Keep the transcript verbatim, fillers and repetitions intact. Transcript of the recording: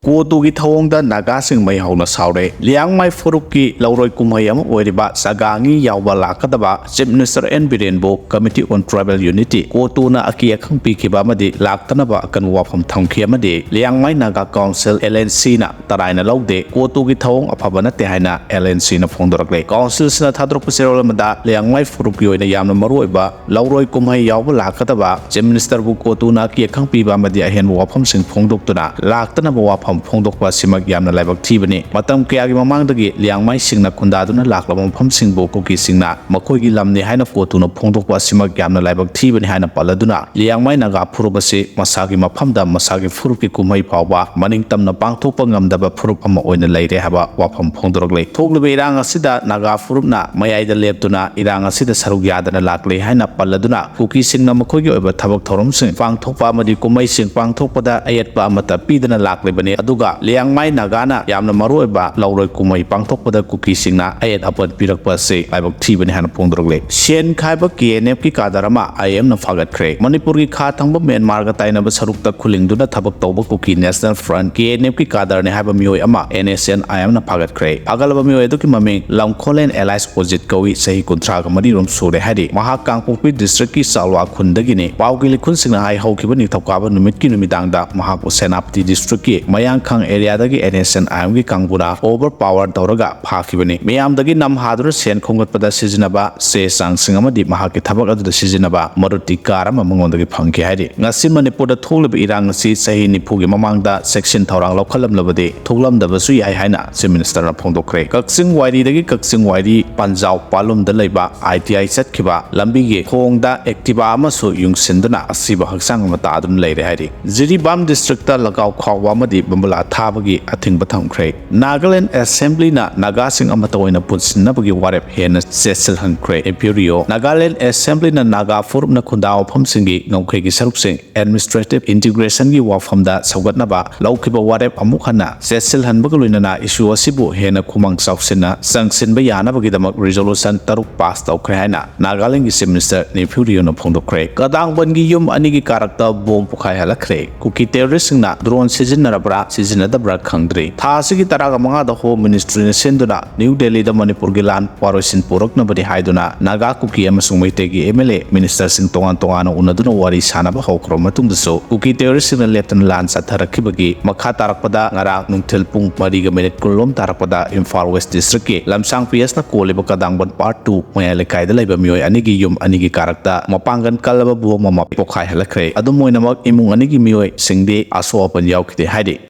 ꯀꯣꯇꯨꯒꯤ ꯊꯧꯑꯣꯡꯗ ꯅꯥꯒꯥꯁꯤꯡ ꯃꯩ ꯍꯧꯅ ꯁꯥꯎꯔꯦ꯫ ꯂꯤꯌꯥꯡꯃꯥꯏ ꯐꯨꯔꯨꯞꯀꯤ ꯂꯧꯔꯣꯏ ꯀꯨꯝꯍꯩ ꯑꯃ ꯑꯣꯏꯔꯤꯕ ꯆꯥꯒꯥꯡꯒꯤ ꯌꯥꯎꯕ ꯂꯥꯛꯀꯗꯕ Chief Minister N Biren ꯕꯨ Committee on Tribal Unity, ꯀꯣꯇꯨꯅ ꯑꯀꯤ ꯑꯈꯪ ꯄꯤꯈꯤꯕ ꯑꯃꯗꯤ ꯂꯥꯛꯇꯅꯕ ꯑꯀꯟꯕ ꯋꯥꯐꯝ ꯊꯝꯈꯤ ꯑꯃꯗꯤ Liangmai Naga council, L N C ꯅ ꯇꯔꯥꯏꯅ ꯂꯧꯗꯦ, ꯀꯣꯇꯨꯒꯤ ꯊꯧꯑꯣꯡ ꯑꯐꯕ ꯅꯠꯇꯦ ꯍꯥꯏꯅ L N C ꯅ ꯐꯣꯡꯗꯣꯔꯛꯂꯦ꯫ ꯀꯥꯎꯟꯁꯤꯜꯁꯤꯅ ꯊꯥꯗꯣꯔꯛꯄ ꯆꯦꯔꯣꯜ ꯑꯃꯗ ꯂꯤꯌꯥꯡꯃꯥꯏ ꯐꯨꯔꯨꯞꯀꯤ ꯑꯣꯏꯅ ꯌꯥꯝꯅ ꯃꯔꯨꯑꯣꯏꯕ ꯂꯧꯔꯣꯏ ꯀꯨꯝꯍꯩ ꯌꯥꯎꯕ ꯂꯥꯛꯀꯗꯕ Chief Minister ꯕꯨ ꯀꯣꯇꯨꯅ ꯑꯀꯤ ꯑꯈꯪ ꯄꯤꯕ ꯑꯃꯗꯤ ꯑꯍꯦꯟꯕ ꯋꯥꯐꯝꯁꯤꯡ ꯐꯣꯡꯗꯣꯛꯇꯨꯅ ꯂꯥꯛꯇꯅꯕ ꯋꯥꯐꯝ ꯐꯣꯡꯗꯣꯛꯄ ꯑꯁꯤꯃꯛ ꯌꯥꯝꯅ ꯂꯥꯏꯕꯛ ꯊꯤꯕꯅꯤ꯫ ꯃꯇꯝ ꯀꯌꯥꯒꯤ ꯃꯃꯥꯡꯗꯒꯤ ꯂꯤꯌꯥꯡꯃꯥꯏꯁꯤꯡꯅ ꯈꯨꯟꯗꯥꯗꯨꯅ ꯂꯥꯛꯂꯕ ꯃꯐꯝꯁꯤꯡꯕꯨ ꯀꯨꯀꯤꯁꯤꯡꯅ ꯃꯈꯣꯏꯒꯤ ꯂꯝꯅꯤ ꯍꯥꯏꯅ ꯀꯣꯇꯨꯅ ꯐꯣꯡꯗꯣꯛꯄ ꯑꯁꯤꯃꯛ ꯌꯥꯝꯅ ꯂꯥꯏꯕꯛ ꯊꯤꯕꯅꯤ ꯍꯥꯏꯅ ꯄꯜꯂꯗꯨꯅ, ꯂꯤꯌꯥꯡꯃꯥꯏ ꯅꯥꯒꯥ ꯐꯨꯔꯨꯞ ꯑꯁꯤ ꯃꯁꯥꯒꯤ ꯃꯐꯝꯗ ꯃꯁꯥꯒꯤ ꯐꯨꯔꯨꯞꯀꯤ ꯀꯨꯝꯍꯩ ꯐꯥꯎꯕ ꯃꯅꯤꯡ ꯇꯝꯅ ꯄꯥꯡꯊꯣꯛꯄ ꯉꯝꯗꯕ ꯐꯨꯔꯨꯞ ꯑꯃ ꯑꯣꯏꯅ ꯂꯩꯔꯦ ꯍꯥꯏꯕ ꯋꯥꯐꯝ ꯐꯣꯡꯗꯣꯔꯛꯂꯦ꯫ ꯊꯣꯛꯂꯤꯕ ꯏꯔꯥꯡ ꯑꯁꯤꯗ ꯅꯥꯒꯥ ꯐꯨꯔꯨꯞꯅ ꯃꯌꯥꯏꯗ ꯂꯦꯞꯇꯨꯅ ꯏꯔꯥꯡ ꯑꯁꯤꯗ ꯁꯔꯨꯛ ꯌꯥꯗꯅ ꯂꯥꯛꯂꯦ ꯍꯥꯏꯅ ꯄꯜꯂꯗꯨꯅ, ꯀꯨꯀꯤꯁꯤꯡꯅ ꯃꯈꯣꯏꯒꯤ ꯑꯣꯏꯕ ꯊꯕꯛ ꯊꯧꯔꯝꯁꯤꯡ ꯄꯥꯡꯊꯣꯛꯄ ꯑꯃꯗꯤ ꯀꯨꯝꯍꯩꯁꯤꯡ ꯄꯥꯡꯊꯣꯛꯄꯗ ꯑꯌꯦꯠꯄ ꯑꯃꯠꯇ ꯄꯤꯗꯅ ꯂꯥꯛꯂꯤꯕꯅꯤ꯫ ꯑꯗꯨꯒ ꯂꯤꯌꯥꯡꯃꯥꯏ ꯅꯥꯒꯥꯅ ꯌꯥꯝꯅ ꯃꯔꯨꯑꯣꯏꯕ ꯂꯧꯔꯣꯏ ꯀꯨꯝꯍꯩ ꯄꯥꯡꯊꯣꯛꯄꯗ ꯀꯨꯀꯤꯁꯤꯡꯅ ꯑꯌꯦꯠ ꯑꯄꯟ ꯄꯤꯔꯛꯄ ꯑꯁꯤ ꯂꯥꯏꯕꯛ ꯊꯤꯕꯅꯤ ꯍꯥꯏꯅ ꯐꯣꯡꯗꯣꯔꯛꯂꯦ꯫ ꯁꯦꯟ ꯈꯥꯏꯕ K N F ꯀꯤ ꯀꯥꯗꯔ ꯑꯃ I M ꯅ ꯐꯥꯒꯠꯈ꯭ꯔꯦ꯫ ꯃꯅꯤꯄꯨꯔꯒꯤ ꯈꯥ ꯊꯪꯕ ꯃ꯭ꯌꯥꯟꯃꯥꯔꯒ ꯇꯥꯏꯅꯕ ꯁꯔꯨꯛꯇ ꯈꯨꯂꯤꯡꯗꯨꯅ ꯊꯕꯛ ꯇꯧꯕ Kuki National Front, K N F ꯀꯤ ꯀꯥꯗꯔꯅꯤ ꯍꯥꯏꯕ ꯃꯤꯑꯣꯏ ꯑꯃ N S N I M ꯅ ꯐꯥꯒꯠꯈ꯭ꯔꯦ꯫ ꯐꯥꯒꯠꯂꯕ ꯃꯤꯑꯣꯏ ꯑꯗꯨꯒꯤ ꯃꯃꯤꯡ ꯂꯝꯈꯣꯂꯦꯟ alias ꯑꯣꯖꯤꯠ ꯀꯧꯏ, ꯆꯍꯤ ꯀꯨꯟꯊ꯭ꯔꯥꯒ ꯃꯔꯤ ꯔꯣꯝ ꯁꯨꯔꯦ ꯍꯥꯏꯔꯤ꯫ ꯃꯍꯥꯛ ꯀꯥꯡꯄꯣꯛꯄꯤ district ꯀꯤ ꯆꯥꯎꯂꯥ ꯈꯨꯟꯗꯒꯤꯅꯤ꯫ ꯄꯥꯎꯒꯤ ꯂꯤꯈꯨꯟꯁꯤꯡꯅ ꯍꯥꯏ, ꯍꯧꯈꯤꯕ ꯅꯤꯡꯊꯧꯀꯥꯕ ꯅꯨꯃꯤꯠꯀꯤ ꯅꯨꯃꯤꯗꯥꯡꯗ ꯃꯍꯥꯛꯄꯨ ꯁꯦꯅꯥꯄꯇꯤ district ꯀꯤ ꯃꯌꯥꯡꯈꯥꯡ area ꯗꯒꯤ N S N I M ꯒꯤ ꯀꯥꯡꯕꯨꯅ overpower ꯇꯧꯔꯒ ꯐꯥꯈꯤꯕꯅꯤ꯫ ꯃꯤꯌꯥꯝꯗꯒꯤ ꯅꯝ ꯍꯥꯗꯨꯅ ꯁꯦꯟ ꯈꯣꯝꯒꯠꯄꯗ ꯁꯤꯖꯤꯟꯅꯕ ꯆꯦ ꯆꯥꯡꯁꯤꯡ ꯑꯃꯗꯤ ꯃꯍꯥꯛꯀꯤ ꯊꯕꯛ ꯑꯗꯨꯗ ꯁꯤꯖꯤꯟꯅꯕ Maruti car ꯑꯃ ꯃꯉꯣꯟꯗꯒꯤ ꯐꯪꯈꯤ ꯍꯥꯏꯔꯤ꯫ ꯉꯁꯤ ꯃꯅꯤꯄꯨꯔꯗ ꯊꯣꯛꯂꯤꯕ ꯏꯔꯥꯡ ꯑꯁꯤ ꯆꯍꯤ ꯅꯤꯐꯨꯒꯤ ꯃꯃꯥꯡꯗ ꯆꯦꯛꯁꯤꯟ ꯊꯧꯔꯥꯡ ꯂꯧꯈꯠꯂꯝꯂꯕꯗꯤ ꯊꯣꯛꯂꯝꯗꯕꯁꯨ ꯌꯥꯏ ꯍꯥꯏꯅ Chief Minister ꯅ ꯐꯣꯡꯗꯣꯛꯈ꯭ꯔꯦ꯫ ꯀꯛꯆꯤꯡ ꯋꯥꯏꯔꯤꯗꯒꯤ ꯀꯛꯆꯤꯡ ꯋꯥꯏꯔꯤ ꯄꯟꯖꯥꯎ ꯄꯥꯂꯨꯝꯗ ꯂꯩꯕ I T I ꯆꯠꯈꯤꯕ ꯂꯝꯕꯤꯒꯤ ꯈꯣꯡꯗ Activa ꯑꯃꯁꯨ ꯌꯨꯡꯁꯤꯟꯗꯨꯅ ꯑꯁꯤꯕ ꯍꯛꯆꯥꯡ ꯑꯃ ꯇꯥꯗꯨꯅ ꯂꯩꯔꯦ ꯍꯥꯏꯔꯤ꯫ ꯖꯤꯔꯤꯕꯥꯝ district ꯇ ꯂꯒꯥꯎ ꯈꯥꯎꯕ ꯑꯃꯗꯤ ꯕꯝꯕꯨꯂꯥ ꯊꯥꯕꯒꯤ ꯑꯊꯤꯡꯕ ꯊꯝꯈ꯭ꯔꯦ꯫ Nagaland Assembly ꯅ ꯅꯥꯒꯥꯁꯤꯡ ꯑꯃꯠꯇ ꯑꯣꯏꯅ ꯄꯨꯟꯁꯤꯟꯅꯕꯒꯤ ꯋꯥꯔꯦꯞ ꯍꯦꯟꯅ ꯆꯦꯠꯁꯤꯜꯍꯟꯈ꯭ꯔꯦ꯫ Imperial Nagaland Assembly ꯅ ꯅꯥꯒꯥ ꯐꯨꯔꯨꯞꯅ ꯈꯨꯟꯗꯥ ꯃꯐꯝꯁꯤꯡꯒꯤ ꯉꯝꯈꯩꯒꯤ ꯁꯔꯨꯛꯁꯤꯡ administrative integration ꯒꯤ ꯋꯥꯐꯝꯗ ꯁꯧꯒꯠꯅꯕ ꯂꯧꯈꯤꯕ ꯋꯥꯔꯦꯞ ꯑꯃꯨꯛ ꯍꯟꯅ ꯆꯦꯠꯁꯤꯜꯍꯟꯕꯒ ꯂꯣꯏꯅꯅ issue ꯑꯁꯤꯕꯨ ꯍꯦꯟꯅ ꯈꯨꯃꯥꯡ ꯆꯥꯎꯁꯤꯟꯅ ꯆꯪꯁꯤꯟꯕ ꯌꯥꯅꯕꯒꯤꯗꯃꯛ resolution ꯇꯔꯨꯛ pass ꯇꯧꯈ꯭ꯔꯦ ꯍꯥꯏꯅ ꯅꯥꯒꯥꯂꯦꯟꯒꯤ Chief Minister ꯅꯤꯐꯤꯌꯨ ꯔꯤꯑꯣꯅ ꯐꯣꯡꯗꯣꯛꯈ꯭ꯔꯦ꯫ ꯀꯗꯥꯡꯕꯟꯒꯤ ꯌꯨꯝ ꯑꯅꯤꯒꯤ ꯀꯥꯔꯛꯇ bomb ꯄꯣꯈꯥꯏꯍꯜꯂꯛꯈ꯭ꯔꯦ꯫ ꯀꯨꯀꯤ terrorist ꯁꯤꯡꯅ drone ꯁꯤꯖꯤꯟꯅꯔꯕ꯭ꯔꯥ ꯁꯤꯖꯤꯟꯅꯗꯕ꯭ꯔꯥ ꯈꯪꯗ꯭ꯔꯤ꯫ ꯊꯥ ꯑꯁꯤꯒꯤ ꯇꯔꯥꯃꯉꯥꯗ Home Ministryꯅ ꯁꯤꯟꯗꯨꯅ ꯅ꯭ꯌꯨ ꯗꯦꯜꯂꯤꯗ ꯃꯅꯤꯄꯨꯔꯒꯤ ꯂꯥꯟ ꯋꯥꯔꯣꯏꯁꯤꯟ ꯄꯨꯔꯛꯅꯕꯅꯤ ꯍꯥꯏꯗꯨꯅ ꯅꯥꯒꯥ, ꯀꯨꯀꯤ ꯑꯃꯁꯨꯡ ꯃꯩꯇꯩꯒꯤ MLA, ministerꯁꯤꯡ ꯇꯣꯉꯥꯟ ꯇꯣꯉꯥꯟꯅ ꯎꯅꯗꯨꯅ ꯋꯥꯔꯤ ꯁꯥꯟꯅꯕ ꯍꯧꯈ꯭ꯔꯕ ꯃꯇꯨꯡꯗꯁꯨ ꯀꯨꯀꯤ terroristꯁꯤꯡꯅ ꯂꯦꯞꯇꯅ ꯂꯥꯟ ꯆꯠꯊꯔꯛꯈꯤꯕꯒꯤ ꯃꯈꯥ ꯇꯥꯔꯛꯄꯗ ꯉꯔꯥꯡ ꯅꯨꯡꯊꯤꯜ ꯄꯨꯡ ꯃꯔꯤꯒ ꯃꯤꯅꯤꯠ ꯀꯨꯟꯂꯣꯝ ꯇꯥꯔꯛꯄꯗ ꯏꯝꯐꯥꯜ West Districtꯀꯤ ꯂꯝꯁꯥꯡ PSꯅ ꯀꯣꯜꯂꯤꯕ ꯀꯗꯥꯡꯕꯟ Part two ꯃꯌꯥꯏ ꯂꯩꯀꯥꯏꯗ ꯂꯩꯕ ꯃꯤꯑꯣꯏ ꯑꯅꯤꯒꯤ ꯌꯨꯝ ꯑꯅꯤꯒꯤ ꯀꯥꯔꯛꯇ ꯃꯄꯥꯡꯒꯜ ꯀꯜꯂꯕ ꯕꯣꯝ ꯑꯃ ꯄꯣꯈꯥꯏꯍꯜꯂꯛꯈ꯭ꯔꯦ꯫ ꯑꯗꯨꯝ ꯑꯣꯏꯅꯃꯛ, ꯏꯃꯨꯡ ꯑꯅꯤꯒꯤ ꯃꯤꯑꯣꯏꯁꯤꯡꯗꯤ ꯑꯁꯣꯛ ꯑꯄꯟ ꯌꯥꯎꯈꯤꯗꯦ ꯍꯥꯏꯔꯤ꯫